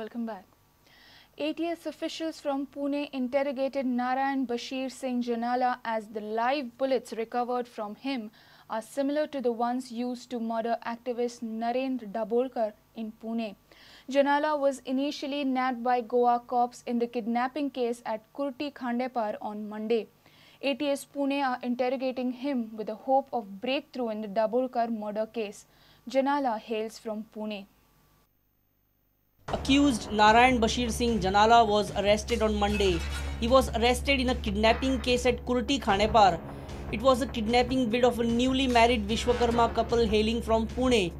Welcome back. ATS officials from Pune interrogated Narayan Bashir Singh Janala as the live bullets recovered from him are similar to the ones used to murder activist Narendra Dabholkar in Pune. Janala was initially nabbed by Goa cops in the kidnapping case at Kurti Khandepar on Monday. ATS Pune are interrogating him with the hope of breakthrough in the Dabholkar murder case. Janala hails from Pune. Accused Narayan Bashir Singh Janala was arrested on Monday. He was arrested in a kidnapping case at Kurti Khandepar. It was a kidnapping bid of a newly married Vishwakarma couple hailing from Pune.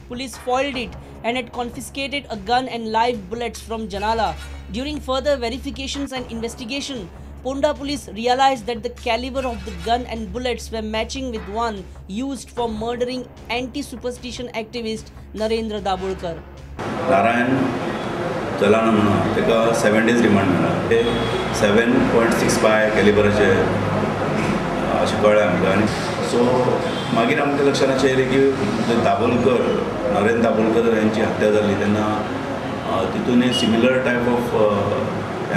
Police foiled it and had confiscated a gun and live bullets from Janala. During further verifications and investigation, Ponda police realized that the caliber of the gun and bullets were matching with one used for murdering anti-superstition activist Narendra Dabholkar. Narayan Jalana म्हणून ताका 7 days remand मेळ्ळा. ते 7.65 कॅलिबराचे अशें कळ्ळें आमकां. आनी so मागीर आमकां लक्षांत अशें येयलें की दाबोलकर, नरेंद्र दाबोलकर यांची हत्या जाल्ली तेन्ना तितून similar type of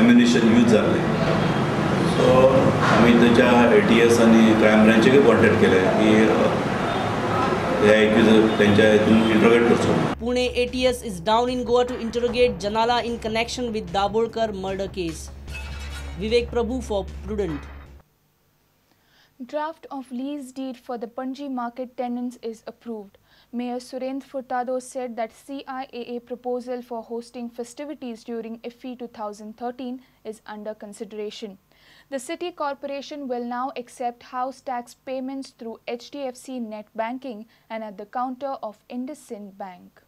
ammunition use जाल्लें. सो आमी ताच्या ATS आनी क्रायम ब्रांचीकय कॉन्टेक्ट केलें की Pune ATS is down in Goa to interrogate Janala in connection with Dabholkar murder case. Vivek Prabhu for Prudent. Draft of lease deed for the Panji market tenants is approved. Mayor Surendra Furtado said that CIAA proposal for hosting festivities during IFFI 2013 is under consideration. The city corporation will now accept house tax payments through HDFC net banking and at the counter of IndusInd Bank.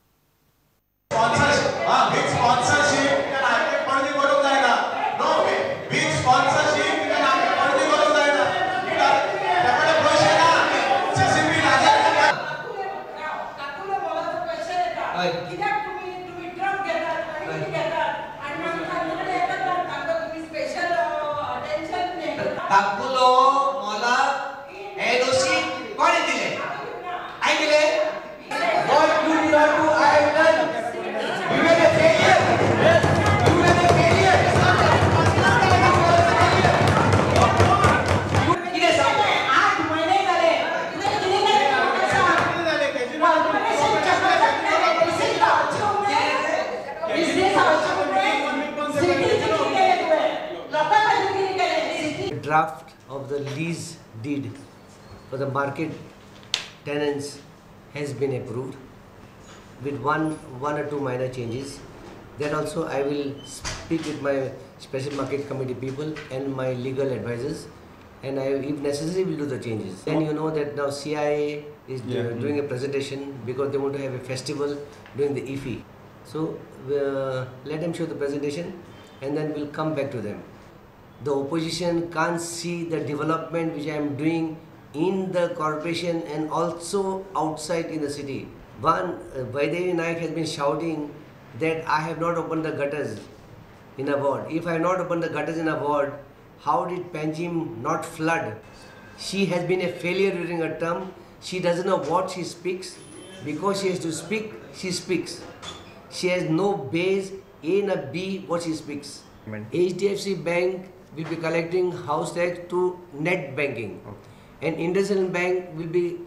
What you did not do, I have done. You were a failure. You were a failure. Draft of the lease deed for the market tenants has been approved with one or two minor changes. Then also I will speak with my special market committee people and my legal advisors, and I, if necessary, will do the changes. Then you know that now CIA is doing a presentation because they want to have a festival during the IFFI. So let them show the presentation and then we'll come back to them. The opposition can't see the development which I am doing in the corporation and also outside in the city. One, Vaidevi Naik has been shouting that I have not opened the gutters in a ward. If I have not opened the gutters in a ward, how did Panjim not flood? She has been a failure during her term. She doesn't know what she speaks. Because she has to speak, she speaks. She has no base, A nor B, what she speaks. HDFC Bank will be collecting house tax to net banking. Okay. And IndusInd Bank will be,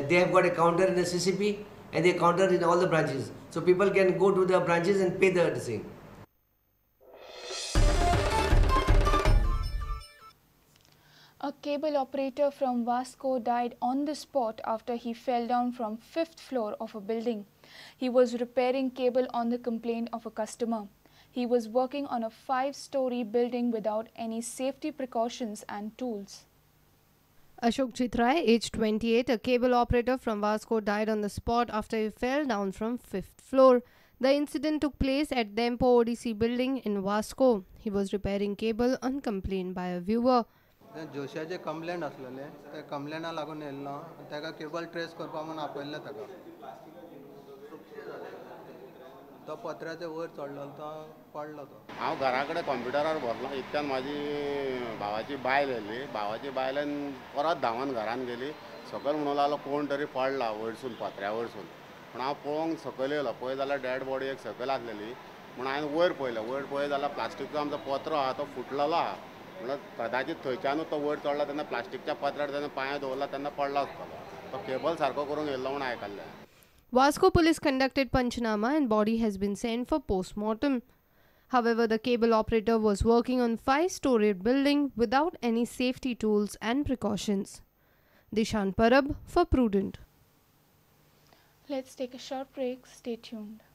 they have got a counter in the CCP and they counter in all the branches. So people can go to the branches and pay the thing. A cable operator from Vasco died on the spot after he fell down from 5th floor of a building. He was repairing cable on the complaint of a customer. He was working on a 5-story building without any safety precautions and tools. Ashok Chitrai, aged 28, a cable operator from Vasco, died on the spot after he fell down from 5th floor. The incident took place at Dempo ODC building in Vasco. He was repairing cable on complaint by a viewer. जोशाचे complaint आसलेले ते कंप्लेना लागून येयल्लो ताका cable trace करपा म्हूण आपयल्लें ताका तो पत्र्याचे वयर चडलो तो पडलो तो. हांव घरा कडेन कॉम्प्युटरार बसलो इतक्यान म्हाजी भावाची बायल येयली. भावाची बायल्यान परत धांवन घरान गेली. सकयल म्हणूंक लागलो कोण तरी पडला वयरसून पत्र्या वयरसून. पूण हांव पळोवंक सकयल येयलो, पळय जाल्यार डॅड बॉडी एक सकयल आसलेली. म्हणून हांवें वयर पळयलें. वयर पळयत जाल्यार प्लास्टिकचो आमचो पत्रो आहा तो फुटलेलो आहा. म्हणल्यार कदाचित थंयच्यानूच तो वयर चडला तेन्ना प्लास्टिकच्या पत्र्यार तेन्ना पांय दवरला तेन्ना पडला आसतलो. तो केबल सारको करूंक येयल्लो म्हूण आयकल्लें. Vasco police conducted Panchnama and body has been sent for post-mortem. However, the cable operator was working on 5-storied building without any safety tools and precautions. Dishan Parab for Prudent. Let's take a short break. Stay tuned.